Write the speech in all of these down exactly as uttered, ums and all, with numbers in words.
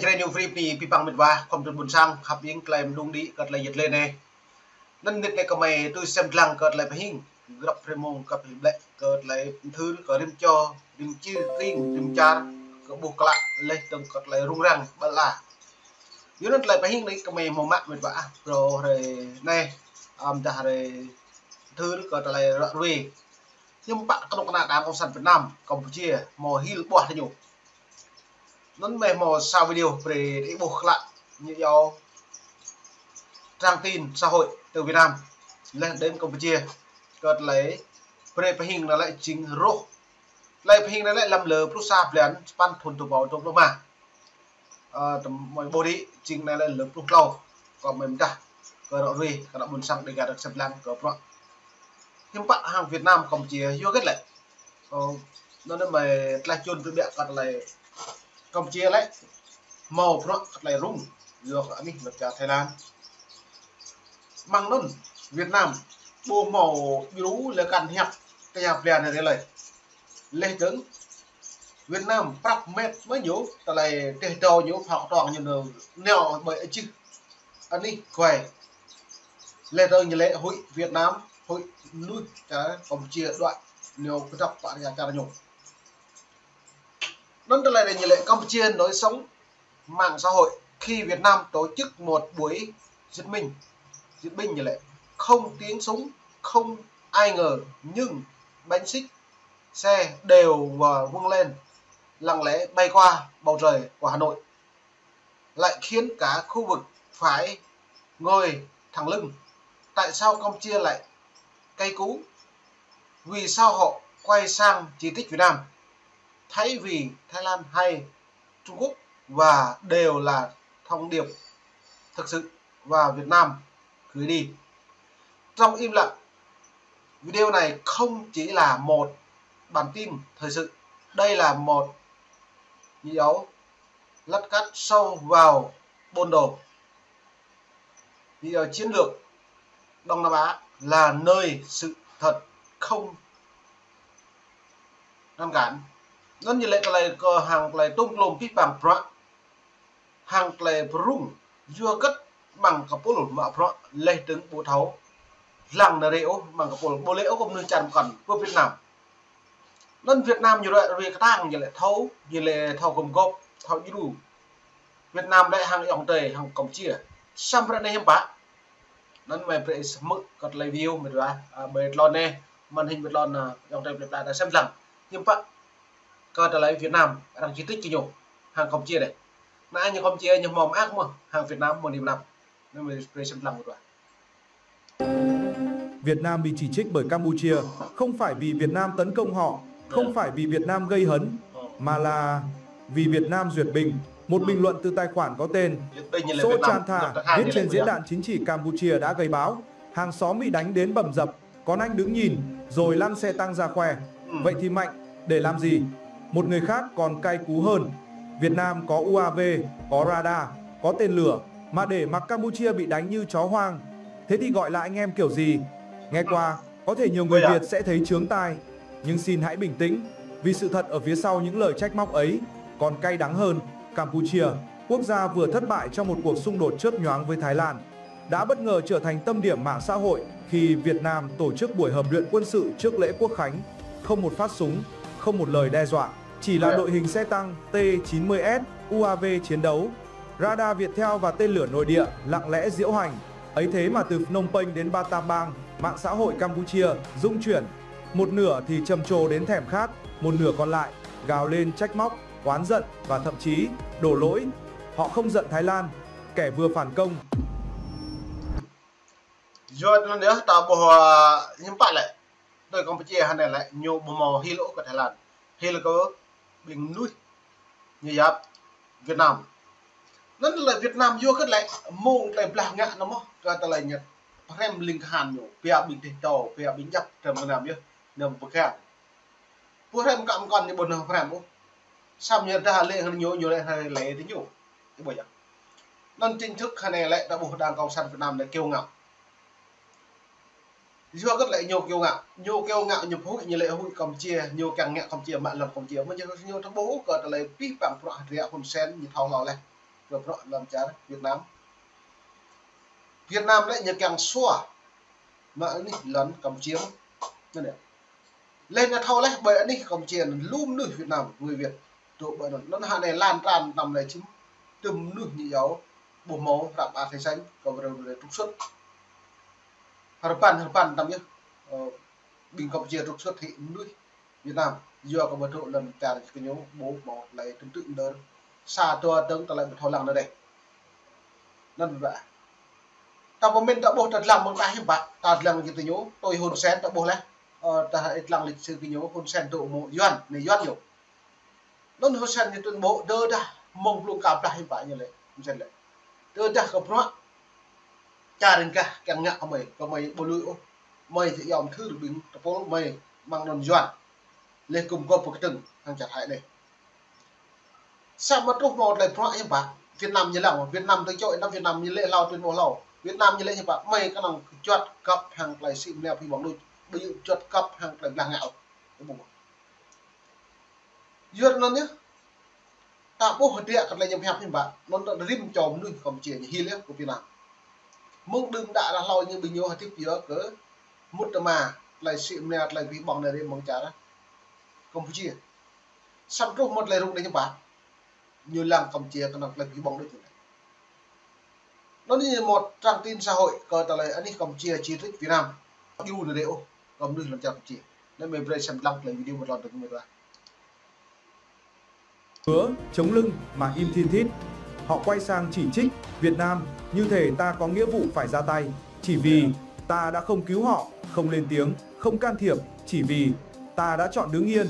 Jrei ñu free pni pih păng mĭt wa, khŏm tŭ ƀuôn sang, khăp ing tơlơi mđung đĭ kơ tơlơi yơh tơlơi anai. Anŭn mĭt anai kơmơi tui sem lăng kơ tơlơi pơhing, grăp hrơi mông kơ pơhing ƀlĕ kơ tơlơi pơthưr kơ rĭm čô, rĭm čir tring, rĭm čar, kơ ƀuh klă, laih dơ̆ng kơ tơlơi rŭng răng, ƀal a. Yua anŭn tơlơi pơhing anai kơmơi hmâo mă mĭt wa ah, phrâo hrơi anai, amdah hrơi pơthưr kơ tơlơi ră ruai. Hiư̆m pă kơnuk kơna Đảng Cộng sản Việt Nam, Campuchia, hmâo hil ƀuah tơ ñu. Anŭn mơi hmâo sa video brơi ih ƀuh klă ñu yua trang tin xã hội từ Việt Nam laih đến Campuchia. Kơ tơlơi brơi pơhing anai lĕ jing rŏh. Tơlơi pơhing anai lĕ lăm lơ pluh sa blan sapăn thŭn dua rơbâo dua pluh rơma. Ơ, tơm mơi ƀuh đĭ jing anai lĕ lơ pluh klâo. Kơ mơi mdah kơ ră ruai kơ ană ƀuôn sang Dega dơ̆ng sem lăng kơ bruă. Hiư̆m pă hăng Việt Nam Campuchia yua hơget lĕ. Ơ, anŭn mơi tlaih čun pơbiă kơ tơlơi Campuchia lĕ hmâo bruă kơ tơlơi rŭng yua kơ anih lŏn čar Thái Lan. Mơ̆ng anŭn Việt Nam ƀu hmâo djru lĕ can thiệp tơña blan anai lơi. Laih dơ̆ng Việt Nam prăp met mơ̆ ñu tơlơi teh dâu ñu phao kơtuang ñu nao nao ƀơi ačih anih guai. Laih dơ̆ng ñu lĕ huĭ Việt Nam, huĭ mơnuih čar Campuchia đuaĭ nao kơdŏp pă ria čar ñu. Anŭn tơlơi anai ñu lĕ Campuchia nói sống mạng xã hội khi Việt Nam tổ chức một buổi duyệt binh. Duyệt binh như lệ không tiếng súng, không ai ngờ nhưng bánh xích, xe đều và vươn lên lặng lẽ bay qua bầu trời của Hà Nội, lại khiến cả khu vực phải ngồi thẳng lưng. Tại sao Campuchia lại cay cú? Vì sao họ quay sang chỉ trích Việt Nam thay vì Thái Lan hay Trung Quốc và đều là thông điệp thực sự và Việt Nam gửi đi. Trong im lặng, video này không chỉ là một bản tin thời sự, đây là một dấu lát cắt sâu vào bản đồ. Lý do chiến lược Đông Nam Á là nơi sự thật không ngăn cản. Anŭn ñu lĕ tơlơi kơ hăng tơlơi tŭm klôm pih păng bruă, hăng tơlơi pơrŭng yua hơget mơ̆ng kơpul mă bruă laih dơ̆ng ƀu thâo lăng nao rai ôh mơ̆ng kơpul, ƀu lĕ ôh kơ mơnuih čar mơkŏn pơ Việt Nam. Anŭn Việt Nam ñu ră ruai kơtang ñu lĕ thâo, ñu lĕ thâo gum gôp, thâo djru. Việt Nam lĕ hăng ayŏng adơi hăng Campuchia. Samơ̆ ră anai hiư̆m pă. Anŭn mơi brơi ih hmư̆ kơ tơlơi video mơi dua, a, ƀơi tơlơi anai, màn hình ƀơi tơlơi anai, ayŏng adơi plơi pla ta sem lăng. Hiư̆m pă kơ tơlơi Việt Nam arăng chỉ trích kơ ñu hăng Campuchia đơi. Anai ñu Campuchia ñu hmâo mơak mơ̆ hăng Việt Nam mơ̆ ni mơnam. Anŭn mơi brơi sem lăng mơi dua. Việt Nam bị chỉ trích bởi Campuchia không phải vì Việt Nam tấn công họ, không phải vì Việt Nam gây hấn, mà là vì Việt Nam duyệt binh. Một bình luận từ tài khoản có tên Sô Chan Tha viết trên diễn đàn chính trị Campuchia đã gây báo: "Hàng xóm bị đánh đến bầm dập, còn anh đứng nhìn, rồi lăn xe tăng ra khoe. Vậy thì mạnh, để làm gì?" Một người khác còn cay cú hơn: "Việt Nam có U A V, có radar, có tên lửa, mà để mặc Campuchia bị đánh như chó hoang. Thế thì gọi là anh em kiểu gì?" Nghe qua, có thể nhiều người Việt sẽ thấy chướng tai, nhưng xin hãy bình tĩnh, vì sự thật ở phía sau những lời trách móc ấy còn cay đắng hơn. Campuchia, quốc gia vừa thất bại trong một cuộc xung đột chớp nhoáng với Thái Lan, đã bất ngờ trở thành tâm điểm mạng xã hội khi Việt Nam tổ chức buổi hợp luyện quân sự trước lễ quốc khánh: "Không một phát súng, không một lời đe dọa, chỉ là đội hình xe tăng T chín mươi S, U A V chiến đấu, radar Viettel và tên lửa nội địa lặng lẽ diễu hành." Ấy thế mà từ Phnom Penh đến Battambang, mạng xã hội Campuchia rung chuyển. Một nửa thì trầm trồ đến thèm khát, một nửa còn lại gào lên trách móc, oán giận và thậm chí đổ lỗi. Họ không giận Thái Lan, kẻ vừa phản công. Yua anŭn yơh ta ƀuh, a, hiư̆m pă lĕ. Tui Campuchia hơnai lĕ ñu ƀu hmâo hil ôh kơ Thái Lan. Hil kơ ƀing mơnuih ñu yap Việt Nam. Anŭn tơlơi Việt Nam yua hơget lĕ mơ̆ng tơlơi blah ngă anŭn mơ̆ kơ tơlơi ñu pơhrăm ling kơhan ñu, pia ƀing teh tâo, pia ƀing djăp tơm Việt Nam yơh, ñu pơkă. Pơhrăm kơ mơkŏn ñu ƀu nao pơhrăm ôh. Samơ̆ ñu dah lĕ hăng ñu, ñu lĕ hăng lĕ tơ ñu. Ih ƀuh yơh. Anŭn chính thức hơnai lĕ ta ƀuh Đảng Cộng sản Việt Nam lĕ kiêu ngạo. Yua hơget lĕ ñu kiêu ngạo, ñu kiêu ngạo ñu pơhuĭ ñu lĕ huĭ Campuchia, ñu kiăng ngă Campuchia mă lŏn Campuchia. Mơ̆ ñu, ñu ta ƀuh kơ tơlơi pih păng bruă hơdră Hun Sen ñu thâo hlâo laih. kơ bruă lŏn čar Việt Nam. Việt Nam lĕ ñu kiăng sua mă anih lŏn Campuchia. Anŭn yơh. Lĕ ñu thâo lĕ ƀơi anih Campuchia anŭn lu mơnuih Việt Nam, người Việt, tŭ ƀơi anŭn. Anŭn hă anai lan tran tơnăm lĕ čim tơm mơnuih ñu yâo ƀu hmâo hră a thai sanh kơ ƀu rơngai trục xuất. Hơrbăn hơrbăn tơnăm yơh, ơ, ƀing Campuchia trục xuất hĭ mơnuih Việt Nam, yua kơ ƀu thâo lŏn čar kơ ñu ƀu hmâo tơlơi tơm tư̆ mơdơr. Sa dua dơ̆ng tơlơi ƀu thâo lăng anai dêh. Anŭn ƀă. Ta pơmĭn ta ƀuh ta lăng mơ̆ng ta hiư̆m pă, ta lăng kơ ñu, tui Hun Sen ta ƀuh laih. Ơ, ta lăng lịch sử kơ ñu, Hun Sen dŏ mơ̆ng Yuan, anai Yuan yơh. Anŭn Hun Sen ñu tuyên bố, tơdah mơ̆ng blung ka blah hiư̆m pă ñu lĕ, Hun Sen lĕ. Tơdah kơ bruă čar riêng gah kiăng ngă kơ mơi, kơ mơi ƀu lui ôh. Mơi či yom thư ƀing tơpul mơi mơ̆ng anŭn Yuan. Lĕ gum gôp pơkơdơ̆ng hăng čar Thái anai. Samơ̆ truh hmâo tơlơi bruă hiư̆m pă, Việt Nam ñu lăng, Việt Nam tơčô, Việt Nam ñu lĕ hlâo tuyên bố hlâo. Việt Nam ñu lĕ hiư̆m pă, mơi kơnơ̆ng juăt găp hăng tơlơi sĭ mơnia pơhing ƀơ̆ng đôč, ƀu djơ̆ juăt găp hăng tơlơi blah ngă ôh. Yua anŭn yơh, ta ƀuh hơdră kơ tơlơi ñu pơhiăp hiư̆m pă, anŭn ta rĭm čô mơnuih Campuchia ñu hil yơh kơ Việt Nam. Mơ̆ng đưm đă ră hlâo ñu ƀing ñu hơdip yua kơ mŭt tơma, tơlơi sĭ mơnia, tơlơi pơhing ƀơ̆ng anai rĭm mơ̆ng čar Campuchia. Samơ̆ truh mơ̆ng tơlơi rŭng anai hiư̆m pă, ñu lăng Campuchia kơnơ̆ng tơlơi pơhing ƀơ̆ng đôč. Anŭn ñu một trang tin xã hội kơ tơlơi anih Campuchia chỉ trích Việt Nam. Djru anai dêh ôh, kơ mơnuih lŏn čar Campuchia. Anŭn mơi brơi sem lăng tơlơi video ƀơi lŏn tơm mơi ƀă. Hứa chống lưng mà im thin thít. Họ quay sang chỉ trích Việt Nam, như thể ta có nghĩa vụ phải ra tay, chỉ vì ta đã không cứu họ, không lên tiếng, không can thiệp, chỉ vì ta đã chọn đứng yên.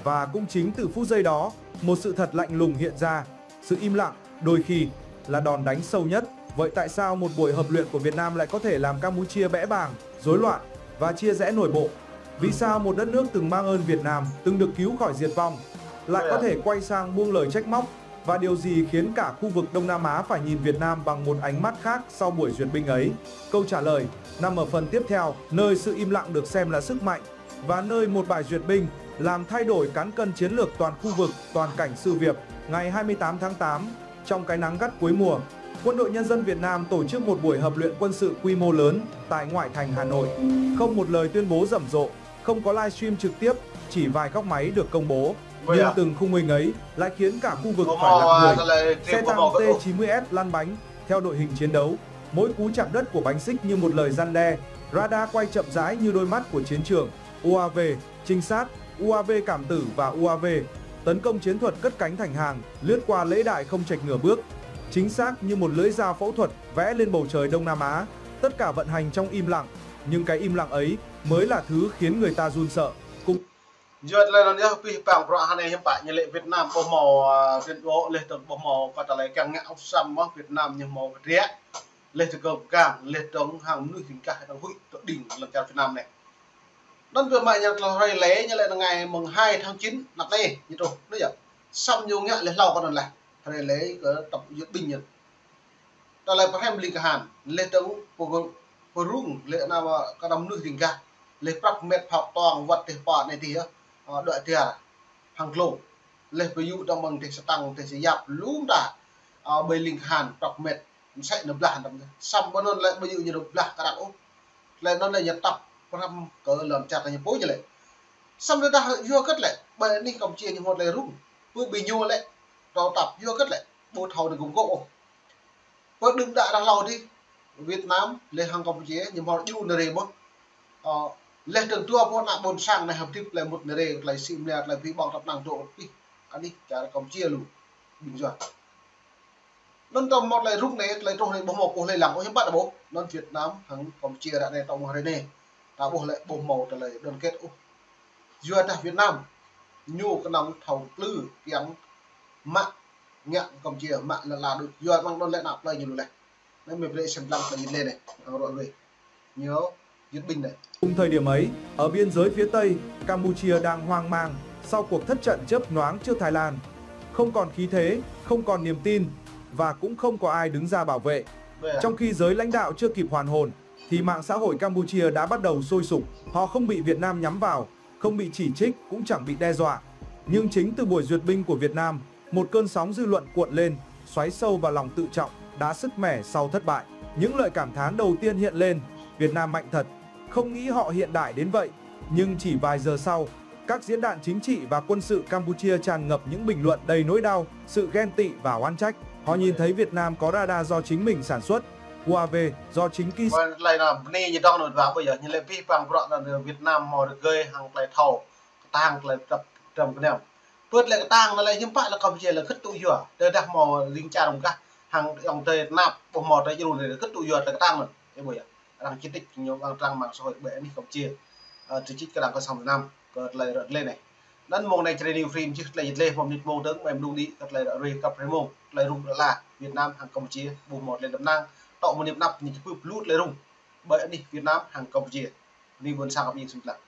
Và cũng chính từ phút giây đó, một sự thật lạnh lùng hiện ra. Sự im lặng đôi khi là đòn đánh sâu nhất. Vậy tại sao một buổi hợp luyện của Việt Nam lại có thể làm Campuchia bẽ bàng, rối loạn và chia rẽ nội bộ? Vì sao một đất nước từng mang ơn Việt Nam, từng được cứu khỏi diệt vong, lại có thể quay sang buông lời trách móc? Và điều gì khiến cả khu vực Đông Nam Á phải nhìn Việt Nam bằng một ánh mắt khác sau buổi duyệt binh ấy? Câu trả lời nằm ở phần tiếp theo, nơi sự im lặng được xem là sức mạnh và nơi một bài duyệt binh làm thay đổi cán cân chiến lược toàn khu vực. Toàn cảnh sự việc, ngày hai mươi tám tháng tám, trong cái nắng gắt cuối mùa, Quân đội Nhân dân Việt Nam tổ chức một buổi hợp luyện quân sự quy mô lớn tại ngoại thành Hà Nội. Không một lời tuyên bố rầm rộ, không có livestream trực tiếp, chỉ vài góc máy được công bố. Nhưng từng khung hình ấy lại khiến cả khu vực phải lặng người. Xe tăng T chín mươi S lăn bánh theo đội hình chiến đấu. Mỗi cú chạm đất của bánh xích như một lời răn đe. Radar quay chậm rãi như đôi mắt của chiến trường. U A V, trinh sát, U A V cảm tử và U A V tấn công chiến thuật cất cánh thành hàng, lướt qua lễ đài không chệch nửa bước. Chính xác như một lưỡi dao phẫu thuật vẽ lên bầu trời Đông Nam Á. Tất cả vận hành trong im lặng, nhưng cái im lặng ấy mới là thứ khiến người ta run sợ. Cũng Yua tơlơi anŭn yơh, pih pang bruă hơnai hiư̆m pă ñu lĕ Việt Nam ƀu hmâo, ơ, tuyên bố, laih dơ̆ng ƀu hmâo kơ tơlơi kiăng ngă ôh, samơ̆ Việt Nam ñu hmâo kơdră, laih dơ̆ng kơ pơgang, laih dơ̆ng hăng mơnuih ƀing gah đang huĭ tŏ đing lŏn čar Việt Nam anai. Anŭn biă mă ñu tơlơi hrơi lĕ ñu lĕ anai ngày mùng hai tháng chín anăp anai ñu truh, anŭn yơh. Samơ̆ ñu ngă laih hlâo kơ anŭn laih. Hrơi lĕ kơ tŏp duyệt binh ñu. Tơlơi pơhrăm ling kahan, laih dơ̆ng pơgô-, pơrŭng, laih anŭn kơ anăm mơnuih ƀing gah, laih prăp met phao tong wơ̆t teh pă anai tih yơh, ơ, đuaĭ tiar hăng glông. Laih pơyŭ dơ̆ng mơ̆ng teh Sêtăng, teh Siayap, lŏm ta, ơ, ƀơi ling kahan prăp met, mơsĕ ñu blah tơm. Samơ̆ ƀơi anŭn lĕ ƀu djơ̆ ñu blah kơ arăng ôh. Laih anŭn lĕ ñu tăp pơhrăm kơ lŏn čar ta ñu pô ñu lĕ. Samơ̆ tơdah yua hơget lĕ, ƀơi anih Campuchia ñu hmâo tơlơi rŭng, pơ ƀing ñu lĕ, tơl tăp yua hơget lĕ, ƀu thâo anai gum gôp ôh. Pơ đưm đă ră hlâo dih, Việt Nam, laih hăng Campuchia, ñu hmâo djru anai rai mơ̆n. Ơ, laih dơ̆ng dua boh ană ƀôn sang anai hơdip tơlơi mŭt anai rai, tơlơi sĭ mơnia, tơlơi pơhing ƀơ̆ng tăp năng dŏ pih, anih čar Campuchia lu, ƀing yua. Anŭn tơl hmâo tơlơi rŭng anai, tơlơi truh anai ƀu hmâo pô hlơi lăng ôh, hiư̆m pă ƀu. Anŭn Việt Nam hăng Campuchia ră anai tơl mơ̆ng hrơi anai, ta ƀuh lĕ ƀu hmâo tơlơi đoàn kết ôh. Yua dah Việt Nam ñu kơnơ̆ng thâo plư kiăng mă ngă Campuchia mă lăn ala đôč, yua mơ̆ng anŭn lĕ ană plơi ñu lu laih. Anai mơi brơi sem lăng tơlơi djơ̆ lĕ anai, hăng rŏ ruai ñu duyệt binh anai. Cùng thời điểm ấy, ở biên giới phía Tây, Campuchia đang hoang mang sau cuộc thất trận chớp nhoáng trước Thái Lan. Không còn khí thế, không còn niềm tin, và cũng không có ai đứng ra bảo vệ. Trong khi giới lãnh đạo chưa kịp hoàn hồn, thì mạng xã hội Campuchia đã bắt đầu sôi sục. Họ không bị Việt Nam nhắm vào, không bị chỉ trích, cũng chẳng bị đe dọa. Nhưng chính từ buổi duyệt binh của Việt Nam, một cơn sóng dư luận cuộn lên, xoáy sâu vào lòng tự trọng, đã sứt mẻ sau thất bại. Những lời cảm thán đầu tiên hiện lên, Việt Nam mạnh thật, không nghĩ họ hiện đại đến vậy. Nhưng chỉ vài giờ sau, các diễn đàn chính trị và quân sự Campuchia tràn ngập những bình luận đầy nỗi đau, sự ghen tị và oán trách. Họ nhìn thấy Việt Nam có radar do chính mình sản xuất, U A V do chính Ki. Ƀơi tơlơi anŭn, bơni ñu dŏng anŭn wa ƀơi yơh, ñu lĕ pih pang bruă anŭn Việt Nam hmâo rơgơi hăng tơlơi thâo, kơtang tơlơi trăp trăm kơnăm. Pơ tơlơi kơtang anŭn lĕ hiư̆m pă lĕ Campuchia lĕ kơ̆t tŭ yua. Tơdah hmâo ling čar rơmgah hăng ayŏng adơi tơnap ƀu hmâo tơlơi djru anai kơ̆t tŭ yua tơlơi kơtang anŭn. Ih ƀuh yơh. Arăng čih tĭt ñu ƀăng trang mạng xã hội ƀơi anih Campuchia. Ơ, čih čih kơ arăng kơ sang Việt Nam kơ tơlơi ră tơlơi anai. Anŭn mông anai Jrai New Free čih tơlơi jơt lĕ hmâo mơnit mông dơ̆ng, mơi mơnung đĭ kơ tơlơi ră ruai kăp rơmông, tơlơi rŭng rơla Việt Nam hăng Campuchia ƀu hmâo tơlơi đăm năng. Tŏ mơnit năp ñu čih pơ lu tơlơi rŭng ƀơi anih Việt Nam hăng Campuchia. Anai ƀuôn sang kăp ing sum tlang.